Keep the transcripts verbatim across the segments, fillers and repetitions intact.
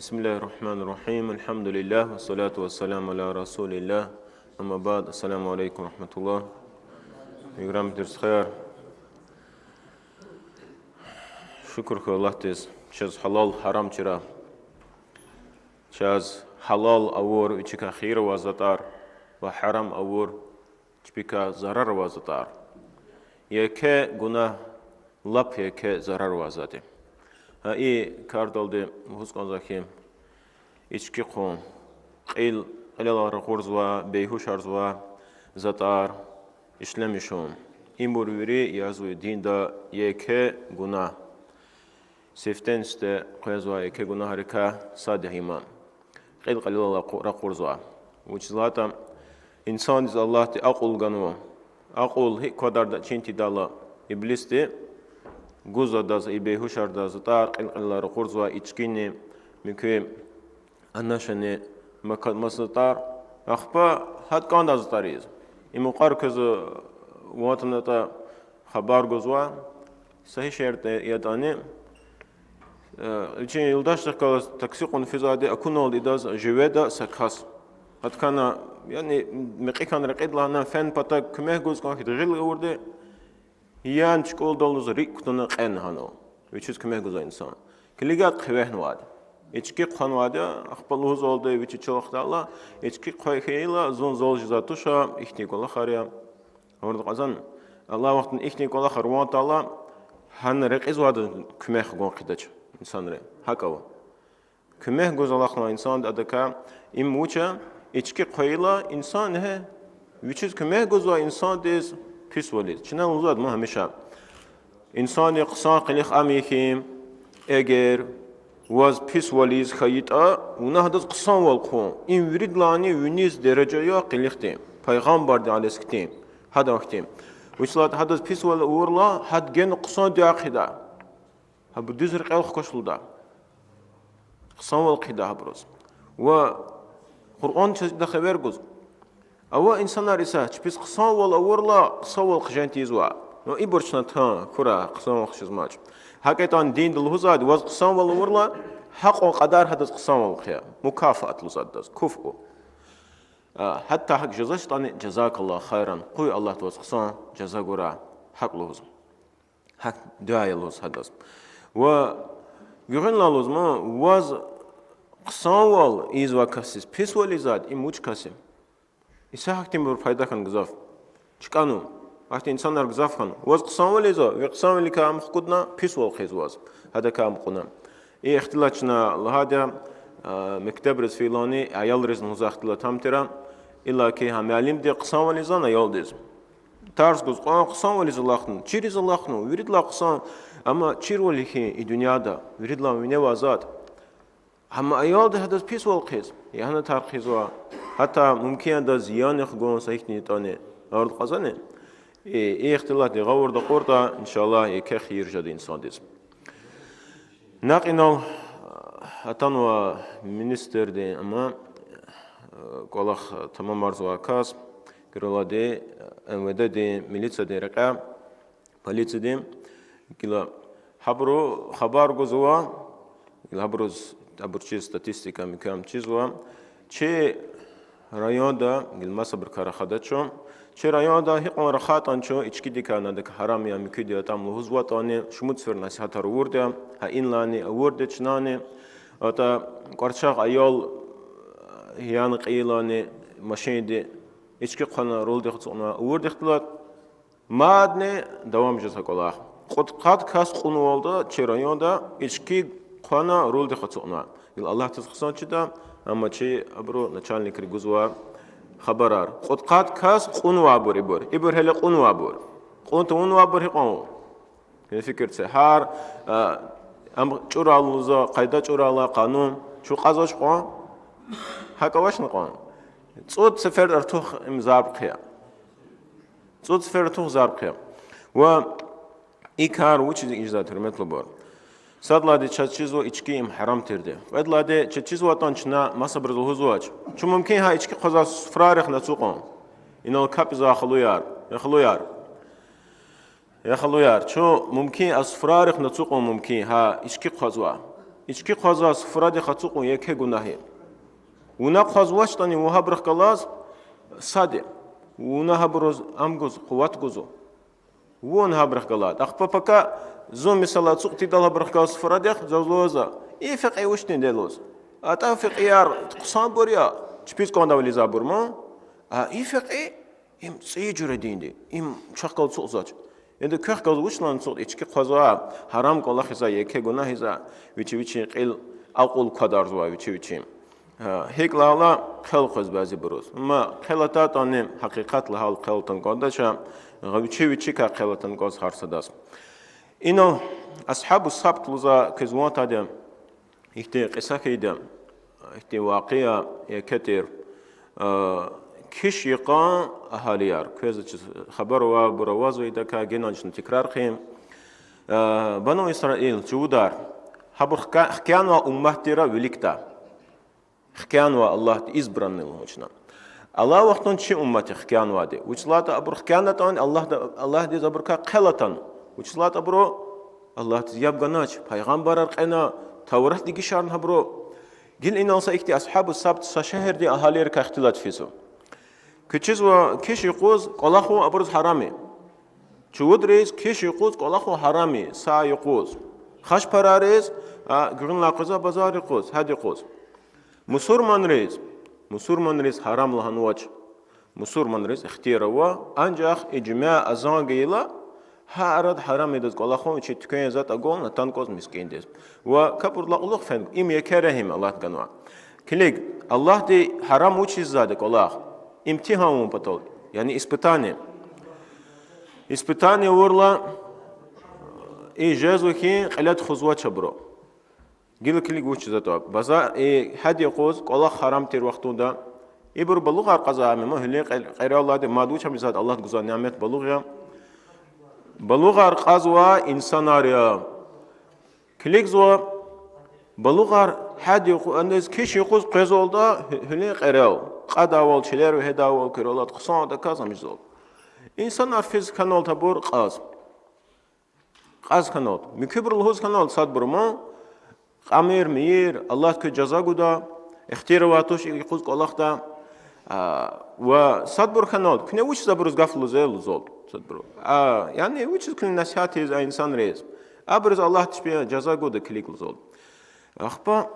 بسم الله الرحمن الرحيم. الحمد لله، والصلاة والسلام على رسول الله. أما بعد، السلام عليكم ورحمة الله. Играми дустар, шукур хьуй Аллагьдиз, чаз гьалал гьарам чира, чаз гьалал авур вичикай хийир авай затӀар ва гьарам авур чпикай зарар авай затӀар. Еке гунагь лап еке зарар авай затӀ я. Гьа и кардалди лугьуз кӀанзава хьи, ички хъун, кьил, кьилелай ракъурзавай, бейгьушарзавай затӀар ишлемишун. Ибур вири язва динда еке гунагь. Сифтени-сифте къвезвай еке гунагьрикай сад я им. Кьил кьилелай ракъу-, ракъурзавай. Вучиз лагьайтӀа инсандиз Аллагьди акьул ганва. Акьул гьикӀ квадарда чин тийидайла, иблисди гузва адаз и бейгьушарзавай затӀар, кьил кьилелай ракъурзавай, ичкини, муькуь анашани, мака-, маса затӀар, ахпа гьада кӀандай затӀар ийиз. И мукьвара квез ван атанатӀа хабар гузва, са гьи шартӀ ятӀани, э, вичин юлдашдихъ галаз такси кьуна физвайди, акуналди идаз живеда са кас. Гьадакай, яни, мекьи хьана рекьида лагьана, фена патак куьмек гуз кӀан хьи гъил авурди, ян чукӀулдаллаз рикӀ кутуна кьена гьана. Вичиз куьмек гузвай инсан. КилигайтӀа хъивегьнавайди. Ички хъванвайди, ахпа лугьузвалди вичи чалхдайла, ички хъвай хьайила, зун зал жезвай туш, ихьтин кӀвалахар я. Гьавурда кьазан, алай вахтунда ихьтин кӀвалахар ван атайла, гьана рекьизвайдаз куьмек гун хъийидач инсанри. ГьакӀ ава. Куьмек гуз алахъна инсанди адакай, им вуч я, ички хъвайила инсан гье, вичиз куьмек гузвай инсандиз писвал ийиз. Чна лугьузвайди ма гьамиша. Инсанди хъсан къилих ам я хьи, эгер ваз писвал ийиз хьайитӀа, вуна гьадаз хъсанвал хъувун. Им виридалайни виниз дережа я къилихдин, пайгъамбардин алейгьи ссалам, гьадан хьтин. Вучиз лагьайтӀа гьадаз писвал авурла, гьада гена хъсан дуьа хъийида. Гьабур дуьз рекьел хкваш лугьуда. Хъсанвал хъийида гьабуруз. Ва Къуръан чаз идахъ эвер гуз. Ава инсанар исятда, чпиз хъсанвал авурла, хъсанвал хъжен тийизвай. Ну, ибур чна тан, хьурай, хъсанвал хъжезмач. ГьакӀ ятӀани динда лугьузвайди, ваз хъсанвал авурла, гьакьван кьадар гьадаз хъсанвал хъия. Мукафаат лугьузвайди адаз, куфъу. А, гьатта гьакӀ жезвачтӀани, جزاك الله خيرا, къуй Аллагьди ваз хъсан жаза гурай. ГьакӀ лугьуз. ГьакӀ дуьа я лугьуз гьадаз. Ва гуьгъуьнлай лугьузма, ваз хъсанвал ийизвай касдиз писвал ийизвайди, им вуч кас я? Исятда гьахьтинбур пайда хьана гзаф. ЧкӀанва. Ахьтин инсанар гзаф хьана. Ваз хъсанвал ийизва, ви хъсанвиликай ам хкудна, писвал хъийизва ваз. Гьадакай ам кьуна. И ихтилат чна лагьайди я, а, мектебриз фейилани, аялризни лугьузвай ихтилат гьам тир я. Иллаки гьа муаллимди хъсанвал ийизвани аялдиз? Тарс гуз кьван, хъсанвал ийиз алахъна, чир ийиз алахъна, виридалай хъсан, амма чирвал хьи и дуьньяда, виридалай виневай затӀ. Амма аялди гьадаз писвал хъийиз, ягьана тарс хъийизва, гьатта мумкин я адаз зиянихъ гун са гьихьтин ятӀани, гьавурда кьазани. И, и ихтилатдин гъавурда акьуртӀа, иншаллагь, еке хийир жеда инсандиз. Накь инал атанва министрдин, амма, э, кӀвалах тамамарзавай кас, куьрелди, МВД-дин, милициядин рекьяй, полициядин, гила гьабуру хабар гузва, гила гьабуруз, абур чиз статистика муькуь ам чизва, чи районда, гила масабурукай рахада чун, чи районда гьикьван рахайтӀани чун ичкидикай, адакай гьарам я, муькуьди ятӀа ам лугьузватӀани, шумуд сефер насигьатар авурди я, гьа инлайни авурди я чнани, атӀа кӀварчагъ аял, яна кьейилани машинди ички хъвана рулдихъ ацукьнавай, авурди ихтилат, мадни давам жез гьа кӀвалах. Кьудкъад кас кьунвалда чи районда ички хъвана рулдихъ ацукьнавай. Гила Аллагьдиз хъсан чида, амма чи абуру начальникри гузва хабарар. Кьудкъад кас кьунвайбур ибур. Ибур гьеле кьунвайбур. Кьун тавунвайбур гьикьван ава? Фикир це. Гьар, а, ам чӀурайла лугьузва, къайда чӀурайла, къанун. Чун кьазвач кьван? ГьакӀ авачни кьван? ЦӀуд сефер артух им зарб хъия. ЦӀуд сефер артух зарб хъия. Ва и кар вучиз ийизватӀа, гьуьрметлубур? Сад лагьайди чаз чизва ички им гьарам тирди. Кьвед лагьайди чаз чизватӀани чна масабуруз лугьузвач. Чун мумкин гьа ички хъвазвай суфрайрихъни ацукьун. Инал капӀзавай халуяр, я халуяр. Я халуяр, чун мумкин а суфрайрихъни ацукьун мумкин гьа ички хъвазвай. Ички хъвазвай суфрадихъ ацукьун еке гунагь я. Вуна хъвазвачтӀани, вун гьабурухъ галаз сад я. Вуна гьабуруз ам гуз, къуват гузва. Вун гьабурухъ галаз. Ахпа пака зун, месела, ацукь тийидалди гьабурухъ галаз суфрадихъ, заз лугьузва: и фекьи вучтинди я лугьуз. АтӀа фекьияр хъсанбур я, чпиз кӀандайвал ийизвайбур ман. А и фекьи, им цӀийи жуьрединди, им чахъ галаз ацукьзавач. Яда квехъ галаз вуч лагьана ацукьда, ички хъвазва, гьарам кӀвалах ийизва, еке гунагь ийизва, вичи-вичин кьил, акьул квадарзава вичи-вичин. Гьикӏ лагьайла хъел къвез бязибуруз. Амма хъел атайтӏани, гьакъикъат лагьайла хъел атун кӏандач, вичи-вичикай хъел атун кӏанз гьар садаз. Инал асгьабу сабт лугьуз квез ван тада, ихьтин кьиса хьайиди, ихьтин вакъиа еке тир, киш йикъан агьалияр. Квез чиз хабар авайбур авазва идакай, генани чна тикрар хъийин. Бану Исраил, чувудар, гьабур хкя-, хкянавай уммат тир виликдай. Хкянавай Аллагьди, избранный лугьун чна. Алай вахтунда чи уммат я хкянавайди. Вучиз лагьайтӏа абур хкянатӏани, Аллагьда-, Аллагьдиз абурукай хъел атана. Вучиз лагьайтӏа абуру Аллагьдиз яб ганач, пайгъамбарар кьена, Таврат дегишарна гьабуру. Гила инал са ихьтин асгьабу сабт са шегьердин агьалийрикай ихтилат физва. Квез чизва, киш юкъуз кӏвалах авун абуруз гьарам я. Чувудриз киш юкъуз кӏвалах авун гьарам я, са юкъуз. Хашпарариз, а, гуьгъуьнлай къвезвай базар юкъуз, гьад юкъуз. Мусурманриз, мусурманриз гьарам лагьанвач. Мусурманриз ихтияр ава, анжах ижмаъ азан гайила, гьа арада гьарам я адаз кӏвалах авун, вичин туьквендай затӏ агална, атана кӏваз мискӏиндиз. Ва капӏурдалай кьулухъ фена, им еке регьим Аллагьди ганва. Килиг, Аллагьди гьарам вучиз ийизва кӏвалах? Имтигьан авун патал, яни испытание. Испытание авурла, и жезва хьи, кьиле тухузвач абуру. Гила килиг вучиз ятӏа. База-, и гьад юкъуз кӏвалах гьарам тир вахтунда. Ибуру балугъар кьазвай, ам гьуьлуьн кьер-, кьереллайди, мад вуч ам ийизватӏа, Аллагьди гузвай нямет балугъ я. Балугъар кьазвай инсанар я. Килигзава, балугъар гьад юкъу-, аниз киш юкъуз къвезвалда гьуь-, гьуьлуьн кьерел. Кьадайвал, чилер вегьедайвал, куьрелай хъсандаказ ам ийизвал. Инсанар физ хьаналда абур кьаз. Кьаз хьаналда. Муькуьбуру лугьуз хьаналда садбуру ман, кьамир, мийир, Аллагьди квез жаза гуда, ихтияр авай туш и юкъуз кӏвалахда. А, ва садбур хьаналда, куьне вучиз абуруз гаф лугьузе лугьузвал садбуру. А, яни вучиз куьне насигьат ийиз а инсанриз. Абуруз Аллагьди чпи жаза гуда килиг лугьузвал. Ахпа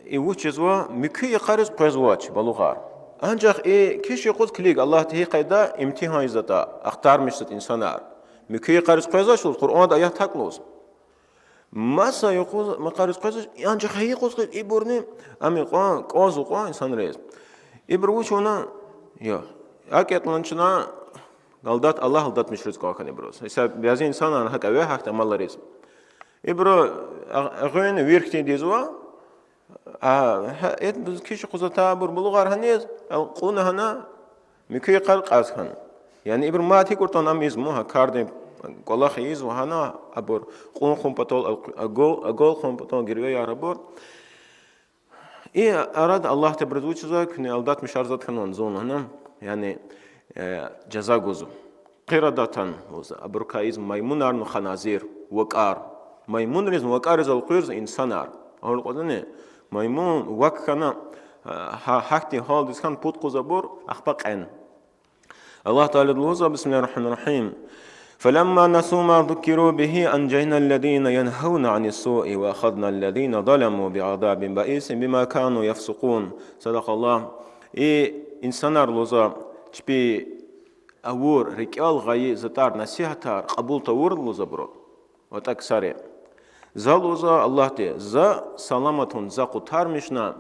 и вучизва, муькуь йикъариз къвезвач балугъар. Анжах и киш юкъуз килиг, Аллагьди гьи къайда имтигьан ийизватӏа, ахтармишзаватӏа инсанар. Муькуь йикъариз къвезвач лугьуз, Къуръанда аят гьакӏ лугьуз. Маса юкъуз, йикъариз къвезвач, анжах гьи юкъуз къвез ибурни, ам икьван, кӏанзава кьван инсанриз. Ибур вуч авуна, я, акӏ ятӏани чна, алдат-, Аллагь алдатмишриз кӏвалах хьана ибуруз. Исятда бязи инсанар гьакӏ авай гьахьтин амалриз. Ибуру а-, агъуьнни вири хьтин ийизва, а, гьа, эт буз киш юкъуз атайбур балугъар гьаниз, ал кьуна гьана, муькуь йикъар кьаз хьана. Яни ибур мад гьикӏ кӏуртӏани ам ийизва, гьа кардин кӏвалах ийизва гьана, абур кьун хьун патал, ал-, агал, агал хьун патал гирвеяр абур. И арада Аллагьди абуруз вучизва, куьне алдатмишарзаватӏа хьанвани зун лагьана, яни, э, жаза гузва. قردة лугьузва, абурукай ийизва маймунарни ханазир, вакӏар. Маймунризни вакӏаризни элкъуьрзава инсанар. Гьавиляй кьванни маймун вак хьана, э, гьа-, гьахьтин гьалдиз хьана пуд къуз абур, ахпа кьена. Аллагь Таалади лугьузва, بسم الله الرحمن الرحيم: فلما نسوا ما ذكروا به أنجينا الذين ينهون عن السوء وأخذنا الذين ظلموا بعذاب بئيس بما كانوا يفسقون. صدق الله. И инсанар лугьузва, чпи авур рикӏел гъайи затӏар, насигьатар кьабул тавурла лугьузва абуру. Ватӏа ксари. За лугьузва Аллагьди, за саламатун, за къутармишна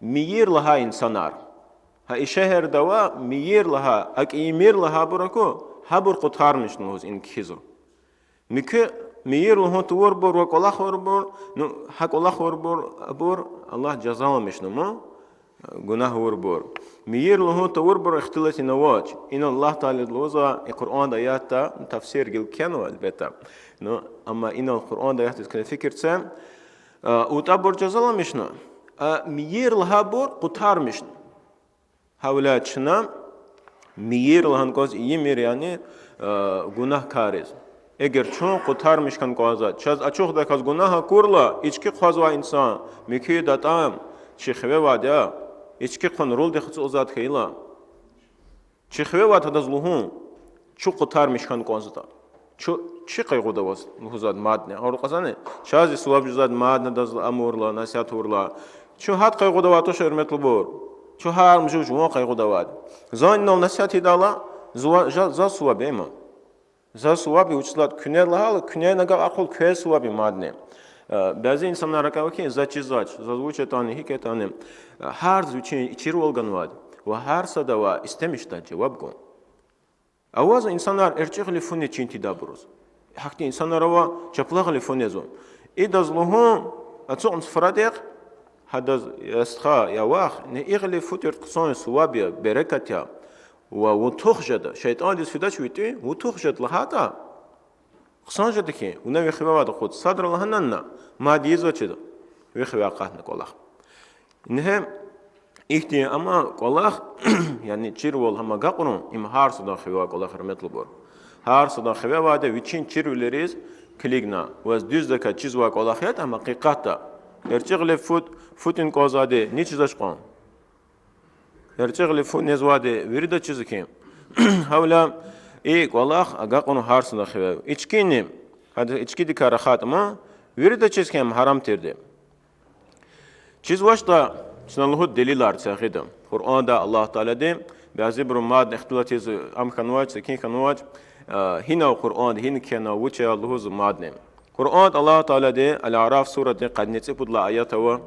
мийир лагьай инсанар. Гьа и шегьерда авай мийир лагьай, акӏ ийимир лагьайбур аку, гьабур къутармишна лугьуз ина кхьизва. Муькуь мийир лугьун тавурбур ва кӏвалах авурбур, ну, гьа кӏвалах авурбур, абур Аллагь жазаламишна ман, гунагь авурбур. Мийир лугьун тавурбур ихтилатни авач. Инал Аллагь Таалади лугьузва и Къуръанда аятда, тафсир гила кхьенва, гьелбетда. Ну, амма инал Къуръанда аятдиз куьне фикир це, а, утӏабур жазаламишна, а мийир лагьайбур къутармишна. Гьавиляй чна мийир лагьана кӏваз ийимир, яни, а, гунагькариз. Эгер чун къутармиш хьана кӀанзаватӀа, чаз ачухдаказ гунагь акурла, ички хъвазвай инсан, муькуь датӀан, чи хиве авайди я, ички хъван рулдихъ ацукьзавайди хьайила, чи хиве авайди гьадаз лугьун, чун къутармиш хьана кӀанзаватӀа, чун чи къайгъуда аваз лугьузвайди мадни. Гьавиляй кьазвани, чаз и суваб жезвайди мадни адаз амурла, насигьат авурла. Чун гьада къайгъуда авайди туш, гьуьрметлубур. Чун гьар муьжуьд жуван къайгъуда авайди. Зун инал насигьат ийидайла, зува-, жа-, заз суваб я им. Заз суваб я, вучиз лагьайтӀа куьне лагьайла, куьне агакьайла квез суваб я мадни. Э, бязи инсанар ракӀ ава хьи, заз чизвач, заз вуч ятӀани, гьикӀ ятӀани. Э, гьарда вичин чирвал ганвайди. Ва гьар сада ава истемишдай жаваб гун. Авазва инсанар эрчӀи гъиле фу нез чин тийидайбуруз. Гьахьтин инсанар ава, чапла гъиле фу незва. Идаз лугьун, ацукьна суфрадихъ, гьадаз: я стха, я вах, ни и гъиле фу тир, хъсан я, суваб я, берекат я. Ва вун тух жеда, шейтӀандиз фидач ви тӀуьн, вун тух жеда лагьайтӀа, хъсан жеда хьи, вуна ви хиве авайди акъуд. Садра лагьанани, мад ийизвачиз ви хиве акъатна кӀвалах. Ингье ихьтин ама кӀвалах, яни чирвал гьам агакьарун, им гьар садан хиве авай кӀвалах, гьуьрметлубур. Гьар садан хиве авайди вичин чирвилериз килигна, ваз дуьздаказ чизвай кӀвалах ятӀа, ам гьакъикъатда. ЭрчӀи гъиле фу, фу тӀуьн кӀанзавайди ни чизвач кьван? ЭрчӀи гъиле фу незвайди вирида чизва хьи. Гьавиляй и кӀвалах агакьарун гьар садан хиве ава. Ичкини, гьада ичкидикай рахайтӀа ман, вирида чизва хьи, ам гьарам тирди. ЧизвачтӀа, чна лугьуда делилар цягъида. Къуръанда Аллагь Таалади, бязибуру мадни ихтилат ийиз ам хьанвач, секин хьанвач, э, гьинав Къуръанда, гьина кхьенва, вуч я лугьуз мадни. Къуръанда Аллагь Таалади Аль-Аъраф сурадин къанни цӀипудлай аят ава.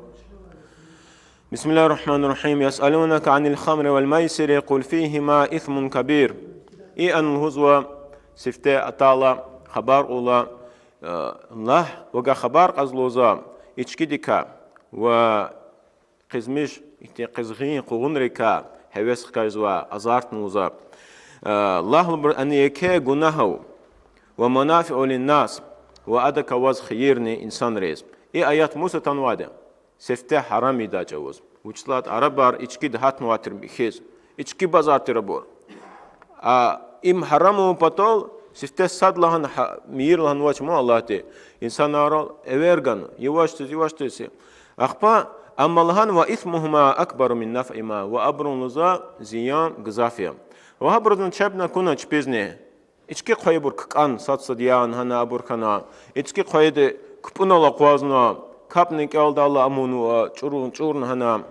بسم الله الرحمن الرحيم. يسألونك عن الخمر والميسر قل فيهما إثم كبير. И ана лугьузва, сифте атайла, хабар кьурла, э, лагь, вавай хабар кьаз лугьузва, ичкидикай ва къизмиш, ихьтин къизгъин къугъунрикай гьевес хкажзавай, азартни лугьузва. Э, лагь лубур, ана еке гунагь ава, ومنافع للناس, ва адакай аваз хийирни инсанриз. И аят мус атанвайди? Сифте гьарам ийидай чӀавуз. Вучиз лагьайтӀа арабар ичкиди гьатнавай тир хьиз. Ички базар тир абур. А им гьарам авун патал сифте садлагьана гьа-, мийир лагьанвач ман Аллагьди. Инсанар эвер гана, яваш-яваш, яваш-яваш. Ахпа амма лагьана: وإثمهما أكبر من نفعهما, ва абурун лугьузва зиян гзаф я. Ва гьабурузни чеб акуна чпизни. Ички хъвайибур ккӀана, сад-сад яна гьана абур хьана. Ички хъвайиди кпӀунал акъвазна, капӀни кӀелдайла амунва, чӀурун, чӀурна гьана.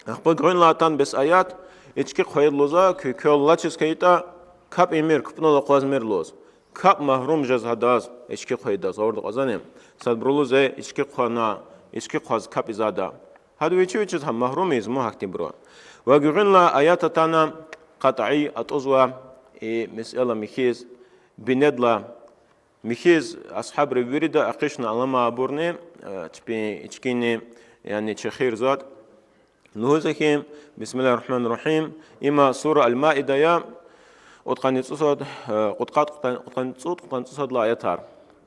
Ахпа гуьгъуьнлай атана бес аят, ички хъвайиди лугьузва, куь квел алачиз хьайитӀа, капӀ ийимир, кпӀунал акъвазмир лугьуз. КапӀ магьрум жез гьадаз, ички хъвайидаз, гъавурда кьазвани. Садбуру лугьуз: ички хъвана, ички хъваз капӀ ийиз ада. Гьада вичи-вичиз гьа магьрум ийиз, ман гьахьтинбуру. Ва гуьгъуьнлай аят атана, къатӀий атӀузва и месэла михьиз, бинедалай михьиз, асгьабри вирида экъичӀна аламай абурни, э, чпин ичкини, яни чехир затӀ. Лугьузва хьи, بسم الله الرحمن الرحيم, има сура Аль-Маида я, кьудкъанни цӀусад, э, кьудкъад-, кьудкъанни цӀуд, кьудкъанни цӀусад лагьай аятар.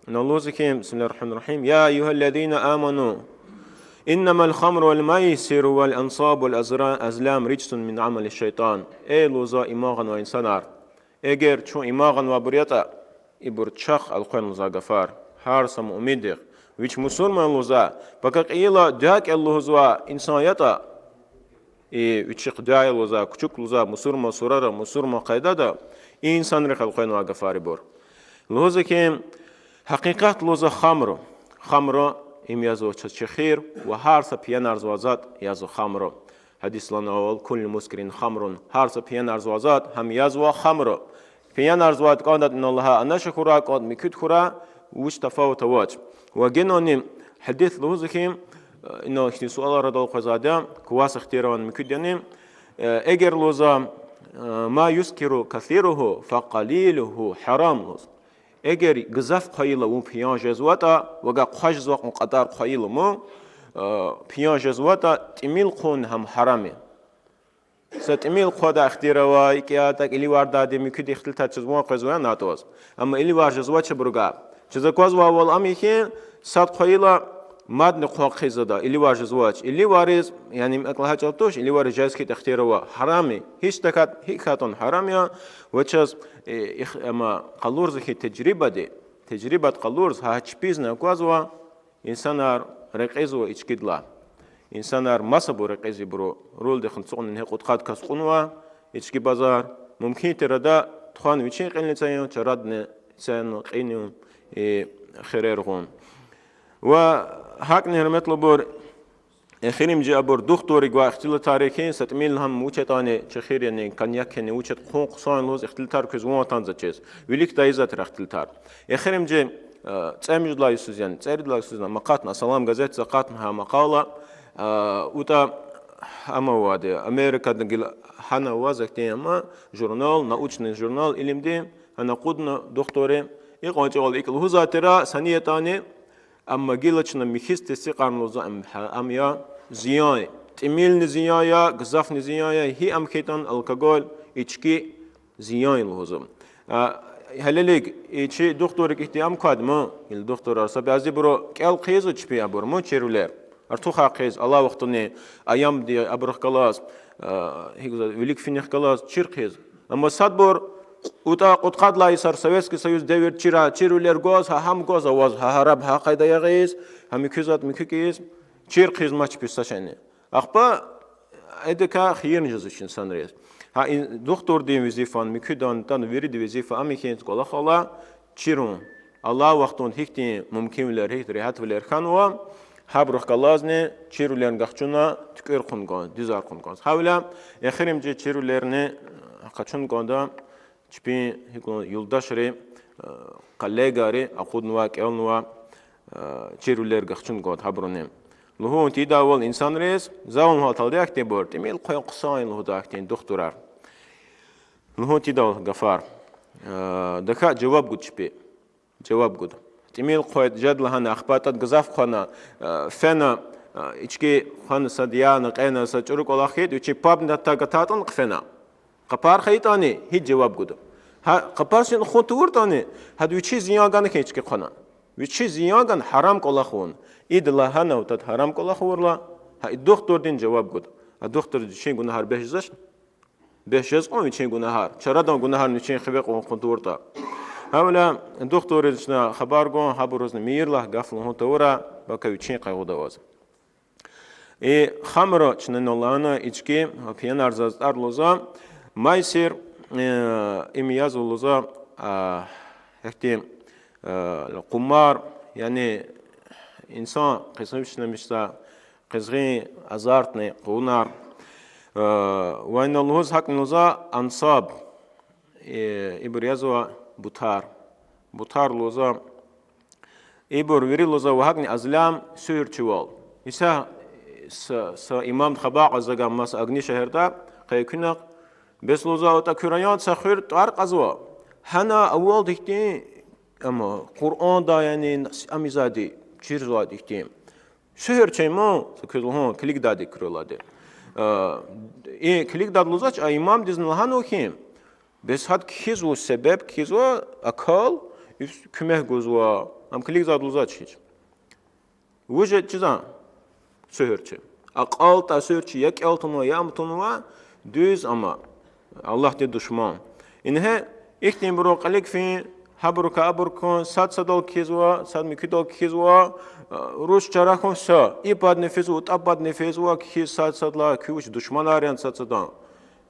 Ина лугьузва хьи, بسم الله الرحمن الرحيم, يا أيها الذين آمنوا إنما الخمر والميسر والأنصاب والأزلام رجس من عمل الشيطان. Эй, лугьузва, иман гъанвай инсанар! Эгер чун иман гъанвайбур ятӀа, ибур чахъ элкъвена лугьузвай гафар, гьар са муъминдихъ, вич мусурман лугьузвай, пака кьейила дуьа кӀел лугьузвай инсан ятӀа, и вичихъ дуьа ая лугьузвай, кучук лугьузвай мусурман сурара, мусурман къайдада, и инсанрихъ элкъвенвай гафар ибур. Лугьузва хьи, гьакъикъат лугьузва хамру. Хамру им язва чаз чехир ва гьар са пиянарзавай затӀ язва хамру. Гьадис лагьанвал: كل مسكر خمر, гьар са пиянарзавай затӀ гьам язва хамру. Пиянарзавайди кӀандатӀа, ина лагьай, анаша хьурай, кӀандатӀа муькуьди хьурай, вич тафават авач. Ва генани гьадис лугьузва хьи, ина ихьтин суал арадал къвезвайди я, квас ихтияр авани, муькуьди яни, эгер лугьузва, ما يسكر كثيره فقليله حرام лугьуз. Эгер гзаф хъвайила вун пиян жезватӀа, вавай хъваз жезвай кьван кьадар хъвайила вун, э, пиян жезватӀа, тӀимил хъувун гьам гьарам я. Са тӀимил хъвадай ихтияр авай, икӀ ятӀа иливардайди, муькуьди ихтилатар чаз ван къвезвани атӀуз. Амма иливар жезвач абурувай. Чаз аквазвайвал ам я хьи, сад хъвайила мадни хъван хъийизвайди я, иливар жезвач. Иливариз, яни ам икӀ лагьай чӀал туш, иливариз жез хьайитӀа ихтияр ава. Гьарам я. Гьич тахьайтӀа, гьикӀ хьайитӀани гьарам я, ва чаз, э, их-, амма къалурзава хьи, тежрибади, Тежрибадин къалурза гьа чпизни аквазва, инсанар рекьизва ичкидилай. Инсанар масабур рекьизва ибуру, рулдихъ ацукьна ингье кьудкъад кас кьунва ички базар. Мумкин тир ада тухвана вичин кьилни цайин, чарадни цайин, кьилни, э, хирер гъун. Ва гьакӀни, гьуьрметлубур, эхиримжи абур духтурри гвай ихтилатар я хьи, са тӀимил гьам вуч ятӀани, чехир яни, коньяк яни, вуч ятӀа хъун хъсан лугьуз ихтилатар квез ван атанзачиз. Виликдай ийизвайтир ихтилатар. Эхиримжи, э, цӀемуьжуьдалай йисуз яни, цӀеридалай йисуз яни, ам акъатна, Салам газетдиз акъатна гьа макъала, э, вутӀа ам авайди, Америкада гила гьана аваз ахьтин ама журнал, научный журнал, илимдин, гьана акъудна духтурри, икьван чӀавал икӀ лугьузвайтир, са ни ятӀани, амма гила чна михьиз тестикьарна лугьузва, ам, гьа, ам я зиян. ТӀимилни зиян я, гзафни зиян я, гьи ам хьайитӀани алкоголь, ички зиян я лугьузва. А, гьелелиг, и чи духтуррик ихьтин ам квайди ман, гила духтурар са бязибуру кӀел хъийизва чпи абур, ман чирвилер. Артухар хъийиз, алай вахтунин аямдин абурухъ галаз, а, гьикӀ лугьузва, вилик финикь галаз чир хъийиз. Амма садбур вутӀа кьудкъадалай йисар Советский Союз девирда чира, чирвилер гваз, гьа гьам гваз аваз, гьа гьараб, гьа къайда ягъиз, гьа муькуь затӀ муькуь хьиз, чир хъийизмач чпиз са шейни. Ахпа эдакай хийирни жезва вич инсанриз. Гьа и духтурдин везифани, муькуьдани, тан виридан везифа ам я хьи, кӀвалахал ала, чирун. Алай вахтунда гьихьтин мумкинвилер, гьихьтин регьятвилер хьанва, гьабурухъ галазни чирвилерни гахчуна туькӀуьр хъун кӀанз, дуьзар хъун кӀанз. Гьавиляй эхиримжи чирвилерни къачун кӀанда чпин гьикӀ лугьун, юлдашри, э, коллегари акъуднавай, кӀелнавай, э, чирвилер гахчун кӀанда гьабуруни. Лугьун тийидайвал инсанриз, за вун гьалталди ахьтинбур, тӀимил хъвен хъсан я лугьудай ахьтин духтурар. Лугьун тийидайвал гафар. Э, адакай жаваб гуда чпи. Жаваб гуда. ТӀимил хъвайд жеда лагьана, ахпа тӀад гзаф хъвана, э, фена, э, ички хъвана, сад яна, кьена, са чӀуру кӀвалах хьайитӀа, вичи пабни гатайтӀани хъфена. Къапар хьайитӀани, гьич жаваб гуда. Гьа, къапар син хун тавуртӀани, гьада вичиз зиян гана хьи ички хъвана. Вичиз зиян гана, гьарам кӀвалах авуна. Ида лагьана ватӀа гьарам кӀвалах авурла, гьа и духтурдини жаваб гуда. А духтурди вичин гунагьар бес жезвач? Бес жез кьван вичин гунагьар. Чарадан гунагьар вичин хиве кьван хъун тавуртӀа. Гьавиляй духтурриз чна хабар гун, гьабурузни мийирлагь гаф лугьун тавурай, бака вичин къайгъуда аваз. И хамра чна лагьана, ички, пиянар затӀар лугьузва, майсир, э, им язва лугьузва, а, ихьтин, э, къумар, яни инсан къизгъин вишнамишза, къизгъин азартный къугъунар, э, ва ина лугьуз гьакӀни лугьузва ансаб, э, ибур язва бутар. Бутар лугьузва, ибур вири лугьузва ва гьакӀни азлам, суьгьуьрчивал. Иса са, са имамди хабар кьаз за гана маса Агни шегьерда, къе куьнахъ, бес лугьузва, атӀа куь районда са хуьр тӀвар кьазва. Гьана авалди ихьтин, ам Къуръанда, яни, ам ийизвайди, чирзавайди ихьтин. Суьгьуьрчи ман, за квез лугьун, килигдайди куьрелайди. А, и килигдайди лугьузвач, а имамдизни лагьанва хьи, бес гьада кхьизва, себеб кхьизва, акал, и куьмек гузва, ам килигзавайди лугьузвач гьич. Вуж я чизан суьгьуьрчи? АкьалтӀай суьгьуьрчи я кӀел тунва, я ам тунва, дуьз ама Аллагьдин душман. Ингье ихьтинбурун кьилик фин, гьабурукай абур кун, сад садал кхьизва, сад муькуьдал кхьизва, руш чара хьун са, и падни физва, утӀа падни физва, кхьиз сад садалай, куь вуч душманар яни сад садан?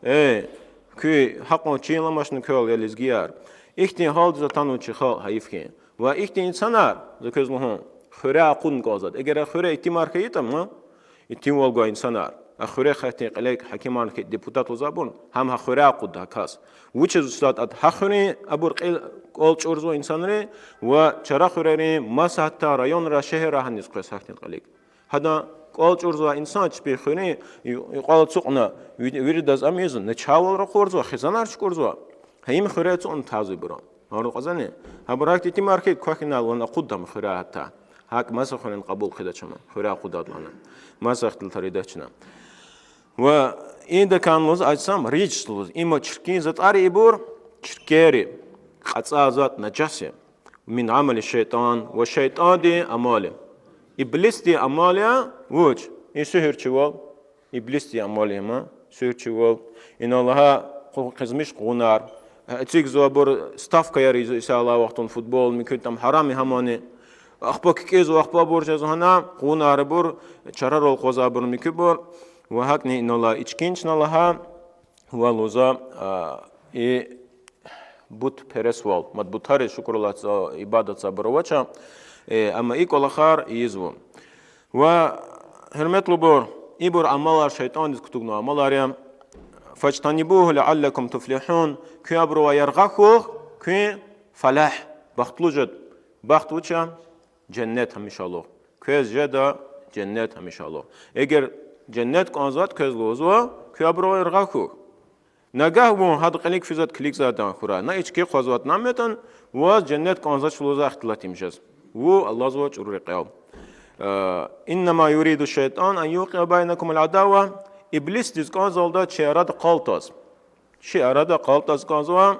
Э, куь гьакьван чинламачни квел, я лезгияр. Ихьтин гьалдиз атанва чи халкь, гьайиф хьи. Ва ихьтин инсанар, за квез лугьун, хуьряй акъудна кӀанзавайди. Эгер а хуьре итимар хьайитӀа, ма, итимвал гвай инсанар, а хуьре хьайитӀа кьилик гьакимарни хьайитӀа депутат лугьузвайбурни, гьам гьа хуьряй акъудда гьа кас. Вучиз вуч ятӀа гьа хуьруьн абур кьил, кӀвал чӀурзава инсанри, ва чара хуьрерин маса гьатта районра, шегьерра гьаниз къвез гьахьтин кьилик. Гьадан кӀвал чӀурзавай инсан чпин хуьруьн ю-, юкьвал ацукьна, ви-, виридаз ам ийизва, начагъвал ракъурзава, хизанар чукӀурзава. Гьа им хуьре ацукьна тазва ибуру. Гьару кьазвани? Гьабур гьахьтин итимар хьайитӀа, квахьна лагьана акъудда ам хуьряй гьатта. ГьакӀ маса хуьруьн кьабул хъийидач ама, хуьряй акъудайди лагьана. Маса ихтилатар ийидач чна. Ва индакай лугьуз, аджсам, рижс лугьуз, има чиркин затӀар я ибур, чиркери, кьацӀай затӀ, наджас я. Мин амали шайтӀан, ва шайтӀандин амал я. Иблисдин амал я вуч? И суьгьуьрчивал. Иблисдин амал я има, суьгьуьрчивал. Ина лагьай къу-, къизмиш къугъунар, Эцигзавайбур ставкаяр ийиз, исалай вахтунда футбол, муькуьд там гьарам я гьамани. Ахпа кикӀизва, ахпа абур жезва гьана, къугъунар абур, чарарал акъвазайбур муькуьбур. Ва гьакӀни инал алай ичкин чна лагьай, ва лугьуза, а, и бутпересвал, мад бутариз шукур алай ибадатзавайбур авач, э, амма и кӀвалахар ийизва. Ва, гьуьрметлубур, ибур амалар шейтӀандиз кутугнавай амалар я. فاجتنبوه لعلكم تفلحون. Куьн абурувай яргъа хьухь, куьн фалагь, бахтлу жеда. Бахт вуч я? Женнет гьамишалугъ. Квез жеда женнет гьамишалугъ. Эгер женнет кӀанзаватӀа квез лугьузва, куьн абурувай яргъа хьухь. Нагагь вун гьада кьилик физватӀа килигзавайдан хьурай, на ички хъвазватӀа, на метӀан, ваз женнет кӀанзавач лугьузвай ихтилат им жез. Ву алазва чӀуру рекьел. إنما يريد الشيطان أن يوقع بينكم العداوة. Иблисдиз кӀанзавалда чи арада къал таз. Чи арада къал таз кӀанзава,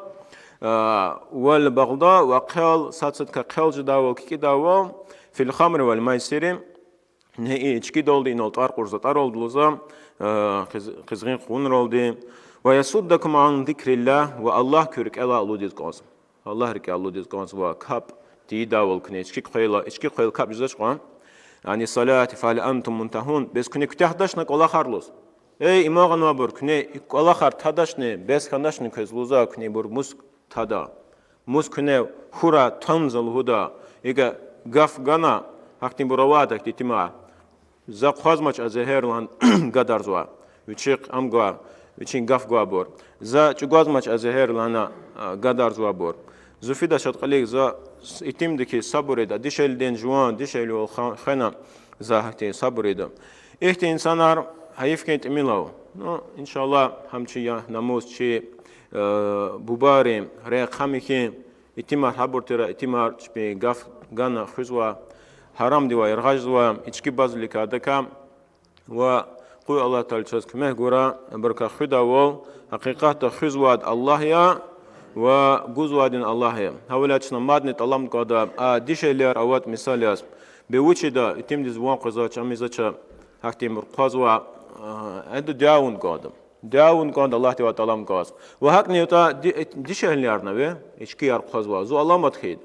а, والبغضاء, ва хъел, сад-садкай хъел жедайвал, кикӀидайвал, في الخمر والميسر, неи ичкидалди, инал тӀвар кьур затӀаралди лугьуза, а, къиз-, къизгъин къугъунралди, ويصدكم عن ذكر الله, ва Аллагь куь рикӀелай алудиз кӀанзава. Аллагь рикӀелай алудиз кӀанзава, капӀ тийидайвал куьне, ички хъвайила, ички хъвайила капӀ жезвач кьван. عن الصلاة فهل أنتم منتهون, бес куьне куьтягьдачни кӀвалахар лугьуз. Эй, иман гъанвайбур, куьне и кӀвалахар тадачни, бес хьаначни квез лугьуза, куьне ибур мус тада. Мус куьне хьурай, тан за лугьуда. ИкӀ гаф гана, гьахьтинбур авайди итимар. За хъвазмач а зегьер лагьана гадарзавай. Вичихъ ам гвай, вичин гаф гвайбур. За чӀугвазмач а зегьер лагьана, а, гадарзавайбур. Зун фида шад кьилик, за с-, итимдик сабур ийида, дишегьлидин жуван, дишегьливал ха-, хвена за гьахьтин сабур ийида. Ихьтин инсанар гьайиф хьи тӀимил ава. Ну, иншаллагь, гьам чи я намус, чи, э, бубайрин рехъ гьам я хьи, итимар гьабур тир, итимар чпин гаф гана хуьзва, гьарамдивай яргъа жезва, ички базвиликай адакай. Ва къуй Аллагь Таала чаз куьмек гурай, абурукай хуьдайвал, гьакъикъатда хуьзвайди Аллагь я, ва гузвайдини Аллагь я. Гьавиляй чна мадни тӀаламд кӀанда, а дишегьлияр аватӀа мисал яз, бес вуч ийида, итимдиз ван къвезвач, ам ийизвач, гьахьтинбур хъвазва, а, ида дуьа авун кӀанда. Дуьа авун кӀанда, Аллагьдивай тӀаламд кӀанз. Ва гьакӀни ятӀа ди-, дишегьлиярни ви, ичкияр хъвазва, зун аламат хьайид.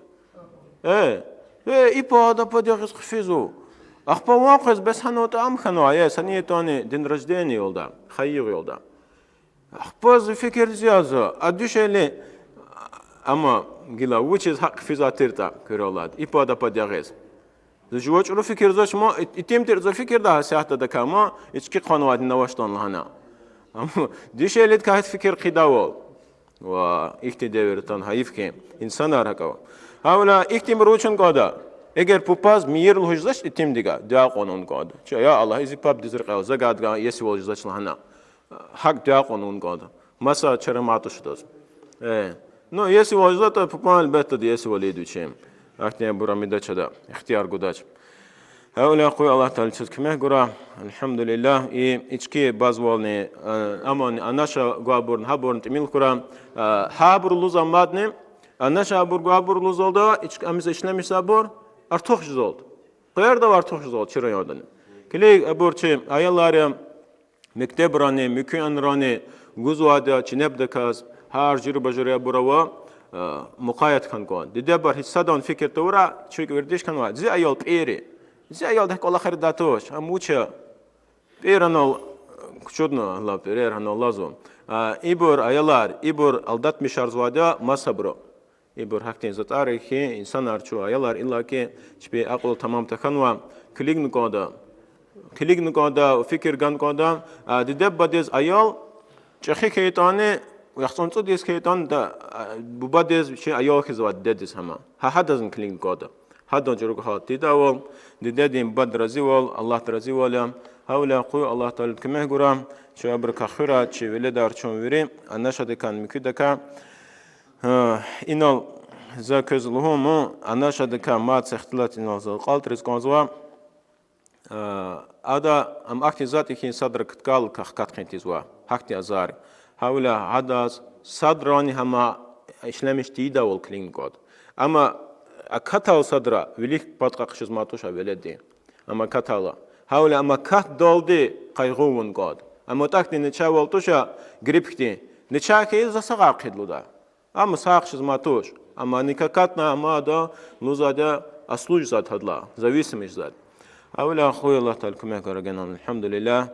Э, э, и пад а пад ягъиз хъфизва. Ахпа ван къвез бес гьанатӀа ам хьанва, э, са ни ятӀани день рождения ялда, хайи югъ ялда. Ахпа зи фикирдиз яз, а дишегьли, амма гила вучиз гьакӀ хъфизвай тиртӀа, куьрелай, и пад а пад ягъиз. Зи жува чӀуру фикирзавач, ма, ит-, итим тир за фикирда гьа сятда адакай, ма, ички хъванвайди авачтӀани лагьана. Амма дишегьлидикай гьат фикир хъийидайвал. Ва ихьтин девирда атана гьайиф хьи, инсанар гьакӀ ава. Гьавиляй ихьтинбур вуч авун кӀанда? Эгер папаз мийир лугьуз жезвач итимдивай, дуьа кьван авун кӀанда. Чи, я Аллагь, и зи папа диз рекьел, за гайдакай иесивал жезвач лагьана. ГьакӀ дуьа кьван авун кӀанда. Маса чара мад тушдаз. Э. Ну, иесивал жезватӀа, папан гьелбетда иесивал ийида вичи. Ахьтинбур амидач ада, ихтияр гудач. Гьавиляй къуй Аллагь Таала чаз куьмек гурай. Альгьамдулиллагь. И ички базвални, э, амани анаша гвайбурни, гьабурни тӀимил хьурай. Э, гьабур лугьузвай мадни, анаша абур гвайбур лугьузвалда, ич-, ам ийиз ишлемишзавайбур артух жезвалда. Къвердавай артух жезвалда чи райондани. Килиг, абур чи аялар я, мектебрани, муькуь анрани гузвайди я чинебдаказ, гьар жуьреба-жуьре абур ава, э, мукъаят хьана кӀанда. Дидебар гьич садан фикир тавурай, чуьк вердиш хьанвай, зи аял пӀир я. Зи аялдихъ кӀвалахар ийидай туш, ам вуч я? ПӀир анал, кучудна, ла пӀирер гьанал лазва. А, ибур аялар, ибур алдатмишарзавайди я масабуру. Ибур гьахьтин затӀар я хьи, инсанар чун, аялар иллаки чпи акьул тамам тахьанвай, килигна кӀанда. Килигна кӀанда, фикир гана кӀанда, а, диде-бубадиз аял чӀехи хьайитӀани, яхцӀурни цӀуд йис хьайитӀани, да, а, бубадиз чи аял хьизвай дидедиз гьама. Гьа гьадазни килигна кӀанда. Гьадан чӀуру гьал тийидайвал, дидедин, бубадин разивал, Аллагьдин разивал я. Гьавиляй къуй Аллагь Таалади куьмек гурай, чи абурукай хуьрай, чи веледар чун вири, анашадикайни муькуьдакай. Гьа, инал за квез лугьун, анашадикай мад са ихтилат инал за акьалтӀариз кӀанзава. Ада ам ахьтин затӀ я хьи, садра кткалкай хкат хъин тийизва, гьахьтин азар. Гьавиляй гьадаз садрани гьама ишлемиш тийидайвал килигна кӀанда. Амма акатайла садра вилик пад къакъушиз мад туш а веледдин. Амма акатайла. Гьавиляй амма акатдалди къайгъу авун кӀанда. Амма тӀакӀни начагъвал туш а, грипп хьтин. Начагъ хьайила за сагъар хъийида лугьуда. Амма сагъ хъжезмай туш. Амма никакатна амада лугьузвайди я, аслу жезвайди гьадалай, зависимость жезвайди. Авила хуй Аллагь Таала куьмек гурагена, الحمد لله.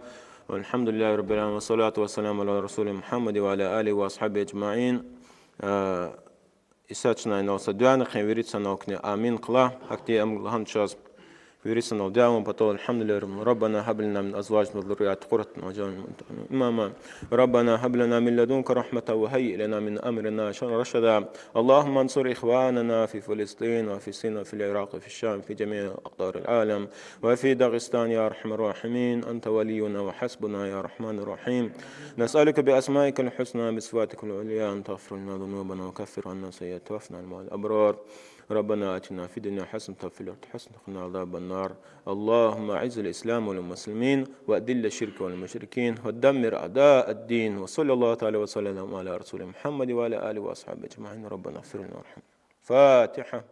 والحمد لله رب العالمين، والصلاة والسلام على رسول محمد وعلى آله وأصحابه أجمعين. Э, Иса чна инал са дуьани хъийин, вири санал куьне амин хъла. Гьахьтин ам лагьана чаз, вири санал дуьа авун патал, الحمد لله، ربنا هب لنا من أزواجنا وذرياتنا قرة أعين واجعلنا للمتقين إماما. ربنا هب لنا من لدنك رحمة وهيئ لنا من أمرنا رشدا. اللهم انصر إخواننا في فلسطين وفي سوريا وفي العراق وفي الشام في جميع أقطار العالم وفي داغستان يا أرحم الراحمين. أنت ولينا وحسبنا يا رحمن الرحيم. نسألك بأسمائك الحسنى بصفاتك العليا أن تغفر لنا ذنوبنا وكفر عنا سيئاتنا وتوفنا مع الأبرار. ربنا آتنا في الدنيا حسنة وفي الآخرة حسنة وقنا عذاب النار. اللهم أعز الإسلام والمسلمين وأذل الشرك والمشركين ودمر أعداء الدين. وصلى الله تعالى وسلم على رسول محمد وعلى آله وأصحابه أجمعين. ربنا اغفر لنا وارحمنا. الفاتحة.